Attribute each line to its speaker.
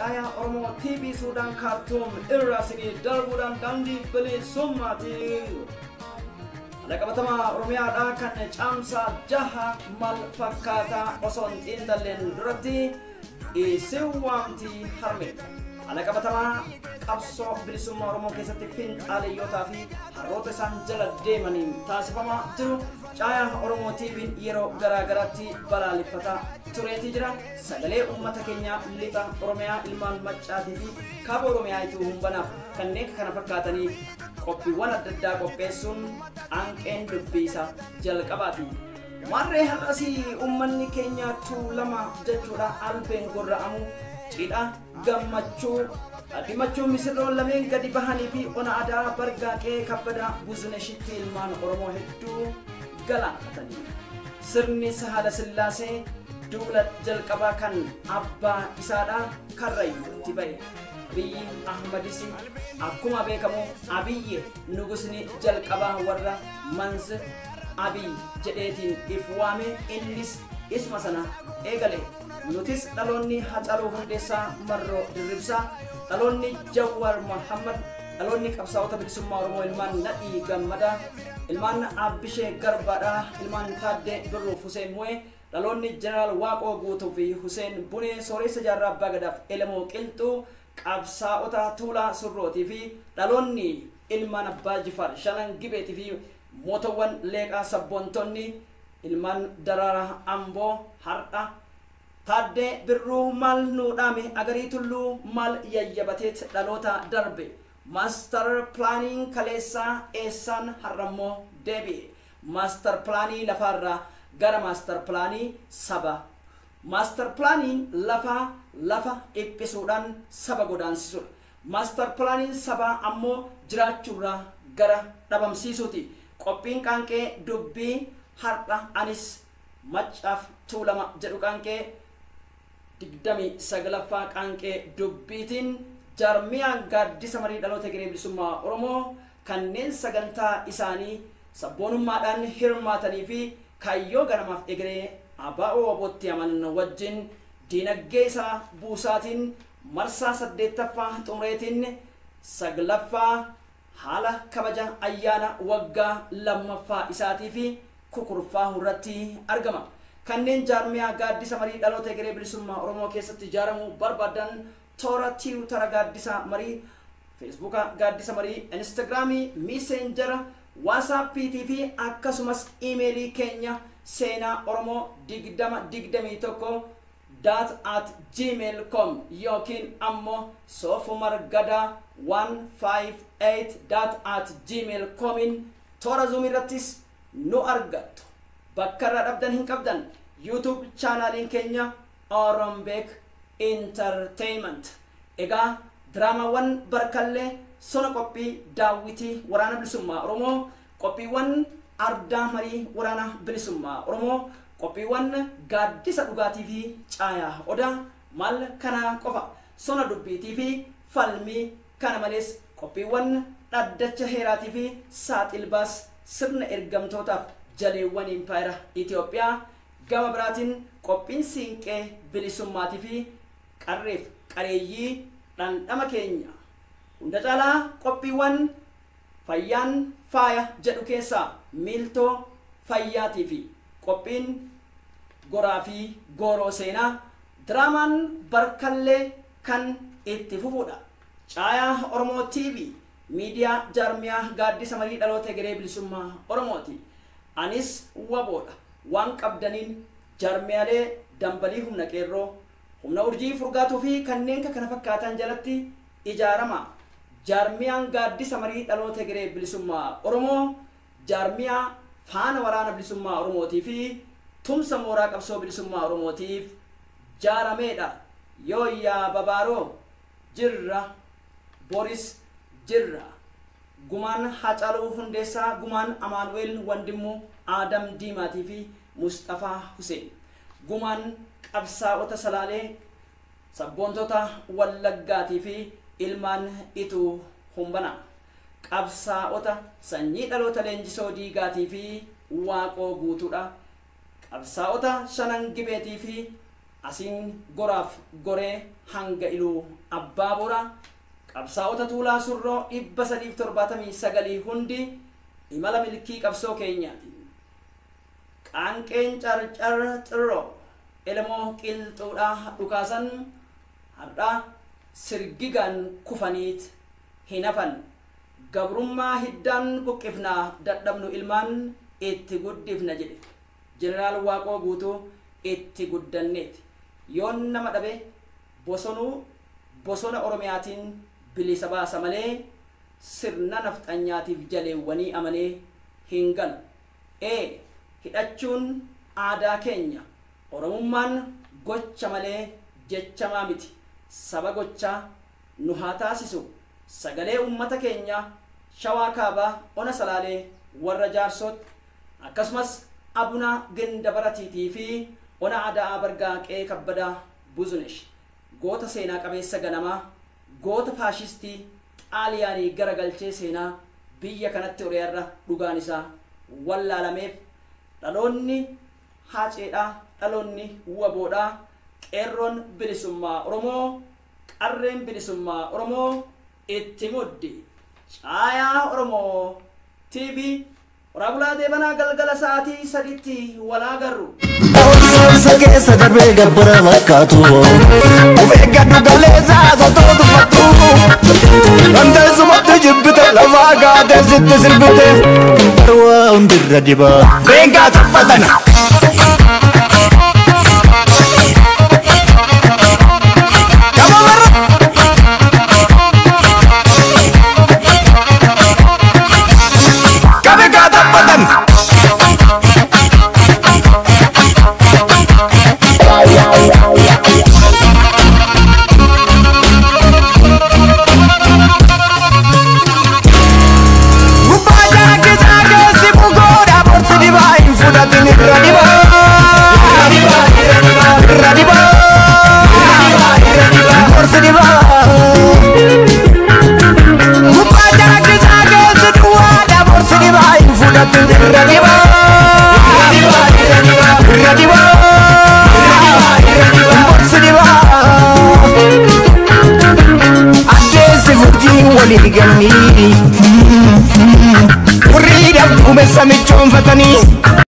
Speaker 1: Caayaa Oromoo TV Suudaan Kaartuum irraa isinii darbuudhaan daandii bilisummaati. Haala qabatamaa Oromiyaadhaa kan caamsaa 6 maal fakkaataa osoo hin xiinxalleen duratti isin waamti harme. Haala qabatamaa qabsoo bilisummaa Oromoo keessatti finxaaleyyootaa fi harroota isaan jala deemaniin taasifamaa jiru Caayaa Oromoo TV'n yeroo garaa garaatti balaaleffataa tureetii jira. Sagalee uummata keenyaa lixa Oromiyaa ilmaan Maccaatii fi kaaba Oromiyaa ituu humbanaaf kanneen kana fakkaataniif qophiiwwan adda addaa qopheessuun qaanqeen dubbii isa jalqabaati. Maarree har'asii uummanni keenya Tuulama jechuudha albeen gorra'amu cidha gammachuu addimachuu misirroon lameen gadi bahanii fi ona aadaa bargaaqee kabbadaa buzineshitti ilmaan Oromoo hedduu galaafatanii. Sirni Sahala Sillaasee duula jalqabaa kan abbaa isaadha Karrayyuutti ba'e. Abiyyi Ahmadis akkuma beekamu Abiyyi nugusni jalqabaa warra Manz Abiy jedheetiin if waame innis isuma sana eegale. Nutis dhaloonni Hacaaluu Hundeessaa Marroo Dirribsaa, dhaloonni Jawwaar Mohammad, dhaloonni qabsaa'ota bilisummaa Oromoo ilmaan Nadhii Gammadaa, ilmaan Abbishee Garbaadhaa, ilmaan Taaddee Birruuf Huseen Mu'ee, dhaloonni Jeneraal Waaqoo Guutuu fi Huseen Bunee Sooressa Jaarraa Abbaa Gadaaf Elemoo Qilxuu, qabsaa'ota Tuulaa Surrootii fi dhaloonni ilmaan Abbaa Jifaar Shanan Gibeetii fi mootowwan Leeqaa sabboontonni ilmaan Daraaraa Amboo har'a Taaddee Birruu maal nuu dhaame Agarii Tulluu maal yayyabateet dhaloota darbe Maastar pilaaniin kaleessaa eessaan har'ammoo deebi'e Maastar pilaanii lafaarraa gara maastar pilaanii saba Maastar pilaaniin lafaa lafa dhiphisuudhaan saba godaansisuudha. Maastar pilaaniin sabaa ammoo jiraachuurraa gara dhabamsiisuuti. Qophiin qaanqee dubbii har'a anis Maccaaf Tuulama jedhu qaanqee 29ffaa qaanqee dubbiitiin jaarmiyaan gaaddisa marii dhaloota egeree bilisummaa Oromoo kanneen sagantaa isaanii sabboonummaadhaan hirmaatanii fi kaayyoo ganamaaf egeree ABO WBOtti amanan wajjin diinaggee isaa buusaatiin marsaa 8ffaa xumureetiin 9ffaa haala kabaja ayyaana waggaa 2ffaa isaatii fi kukurfaahu irratti argama. Kanneen jaarmiyaa gaaddisa marii dhaloota egeree bilisummaa Oromoo keessatti ijaaramuu barbaadan toora Tiwutara gaaddisa marii, Feesbuuka gaaddisa marii, Instagiraamii, Miiseenjara, Waasaappiitii fi akkasumas iimeelii keenya seenaa oromoo 20 21 dot at gmail com yookiin ammoo soofumargadaa 158 dot at gmail comiin toora Zoom irrattis nu argattu. Bakka irraa dhabdan hin qabdan. YouTube chaanaaliin keenya Orombeek Entertainment. Egaa diraamaawwan barkallee sona qophii daawwitii waraana bilisummaa Oromoo, qophiiwwan ardaa marii waraana bilisummaa Oromoo, qophiiwwan gaaddisa dhugaatii fi caayaa odaa maal kana qofa sona dubbiitii fi falmii kana malees qophiiwwan dhaddacha heeraatii fi saaxilbaas sirna ergamtootaaf jaleewwan impaayera Itoophiyaa gama biraatiin qophiin siinqee bilisummaatii fi qarreef qareeyyii dhandhama keenya hunda caalaa qophiiwwan fayyaan faaya jedhu keessaa miiltoo fayyaatii fi qophiin goraa fi gooroo seenaa diraamaan barkallee kan itti fufuudha. Caayaa Oromoo TV miidiyaa jaarmiyaa gaaddisa marii dhaloota egeree bilisummaa Oromooti. Anis waboodha. Waan qabdaniin jaarmiyaalee dambalii humna qeerroo, humna urjii furgaatuu fi kanneen kana fakkaatan jalatti ijaarama. Jaarmiyaan gaaddisa marii dhaloota egeree bilisummaa Oromoo jaarmiyaa faana waraana bilisummaa Oromootii fi tumsa mooraa qabsoo bilisummaa Oromootiif jaarameedha. Yooyyaa babaaroo jirra Boris jirra. Gumaan Hacaaluu Hundeessaa, gumaan Amaanu'eel Wandimmuu, Aadam Diimaatii fi Musxafaa Huseen. Gumaan qabsaa'ota Salaalee, sabboontota Wallaggaatii fi ilmaan Ituu Humbanaa. Qabsaa'ota sanyii dhaloota Leenjisoo Diigaatii fi Waaqoo Guutuudha. Qabsaa'ota Shanan Gibeetii fi Asiin goraaf goree hanga Iluu Abbaa Boraa qabsaa'ota Tuulaa Surroo 379 hundi imala milkii qabsoo keenyaati. Qaanqeen Carcar Xirroo Elemoo Qilxuudhaa dhukaasan har'aa sirgigaan kufaniit hin hafan. Gabrummaa hiddaan buqqifnaa, dadhabnu ilmaan itti guddifna jedhe Jeneraal Waaqoo Guutuu, itti guddanneeti. Yoon nama dhabe bosonuu bosona Oromiyaatiin bilisa baasa malee sirna nafxanyaatiif jaleewwanii amanee hin galu. Ee, hidhachuun aadaa keenya. Oromummaan gocha malee jechamaa miti. Saba gochaa nu haa taasisu. Sagalee ummata keenya Shawaa Kaabaa ona Salaalee warra Jaarsootti, akkasumas Abuna Ginda Baratiitii fi ona Ada'aa Bargaa Qe'ee Kabbadaa Buzunesh, goota seenaa qabeessa ganamaa, goota faashistii Xaaliyaanii garagalchee seenaa biyya kanatti Oromiyaarra dhugaan isaa wallaalameef, dhaloonni Haaceedhaa, dhaloonni Waboodhaa, qeerroon bilisummaa Oromoo, qarreen bilisummaa Oromoo, itti muddi. Caayaa Oromoo TV, horaa bulaa deebanaa, galgala sa'aatii 3tti walaa garru.
Speaker 2: Obsa keessa darbee gabbara fakkaatu. Of eeggadhu galeessaa sotoo tuffattu. Dandeessumatti jibbite, lafaa kaatee sitti sirbite. Barwaa hundirra dibaa. Beengaa taphatan. Qabe kaa taphatan. Gubbaa jaakkisaa keessi bukoodha, borsi dibaa hin fudhatin, irra dibaa. Irra dibaa. Borsi dibaa. Gubbaa jaakkisaa keessi duwwaadha, borsi dibaa hin fudhatin, irra dibaa. Irra dibaa. Borsi dibaa. Addeessi furjiin walii galanii. Hurriidhaaf duumessa michoonfatanii.